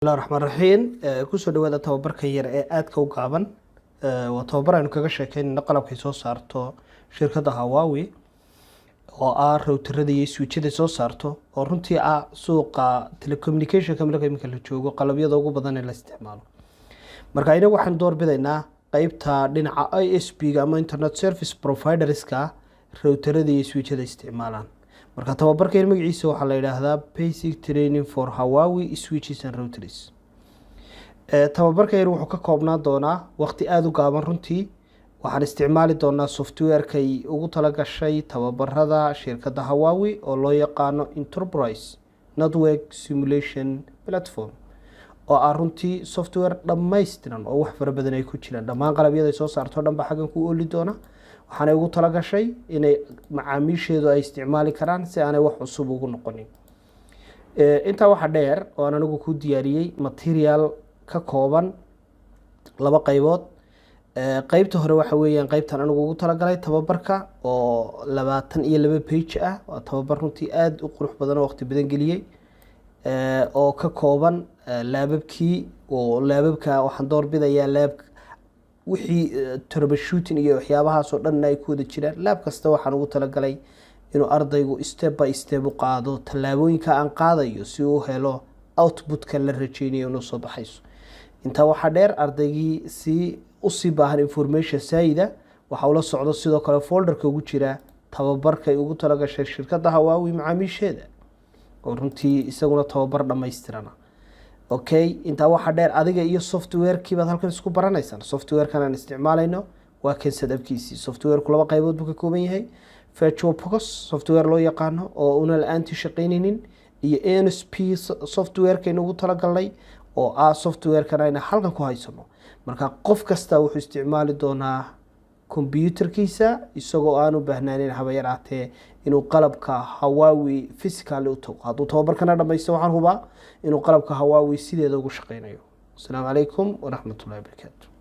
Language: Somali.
Bismillahi raxmaan raxiim. Kusoo dhawaada tababarkan yar ee aadka u gaaban. Waa tababar aynu kaga sheekeynayno qalabkay soo saarto shirkadda Huawei, oo ah routerada iyo switchada soo saarto, oo runtii ah suuqa telecommunicationka marka iminka la joogo qalabyada ugu badan ee la isticmaalo. Marka inagu waxaan doorbidaynaa qeybta dhinaca ISP-ga ama internet service providerska routerada iyo switchada isticmaalaan. Marka tababarkan magaciisa waxaa la yidhaahdaa Basic Training for Huawei Switches and Routers. Tababarka yar wuxuu ka koobnaan doonaa waqti aada u gaaban. Runtii waxaan isticmaali doonaa softwarekay ugu talagashay tababarada shirkadda Huawei oo loo yaqaano Enterprise Network Simulation Platform, oo ah runtii software dhammaystiran oo wax fara badan ay ku jiraan. Dhammaan qalabyada ay soo saarto o dhan ba xaggan ku ooli doona. Waxaanay ugu talagashay inay macaamiisheedu ay isticmaali karaan si aanay wax cusub ugu noqonin. Intaa waxaa dheer oo aan anigu ku diyaariyey material ka kooban laba qeybood. Qeybta hore waxa weeyaan qeybtan anigu ugu talagalay tababarka oo 22 page ah. Waa tababar runtii aada u qurux badan oo waqti badan geliyey, oo ka kooban lababkii, oo lababka waxaan doorbidayaa lab wixii troubleshooting iyo waxyaabahaas oo dhanna ay ku wada jiraan. Lab kasta waxaan ugu talagalay inuu ardaygu step by step u qaado tallaabooyinka aan qaadayo si uu helo outputka la rajeynayo inuu soo baxayso. Intaa waxaa dheer, ardaygii si usii baahan information saayida waxa ula socdo sidoo kale folderka ugu jira tababarkay ugu talagashay shirkadda Huawei macaamiisheeda, oo runtii isaguna tababar dhammaystirana. Okay, intaa waxaa dheer, adiga iyo softwarekii baad halkan isku baranaysaan. Softwarekan aan isticmaalayno waa kan setupkiisii. Softwareku laba qaybood buu ka kooban yahay: VirtualBox software loo yaqaano oo una la-aantii shaqaynaynin, iyo ENSP softwarekaynu ugu talagalnay, oo ah softwarekan ayna halkan ku haysano. Marka qof kasta wuxuu isticmaali doonaa computerkiisa isagoo aan u baahnaanin haba yaraatee inuu qalabka Huawei physically u tago. Hadduu tababarkana dhamaysto, waxaan hubaa inuu qalabka Huawei sideeda ugu shaqeynayo. Asalaamu calaykum waraxmatullahi wabarakaatu.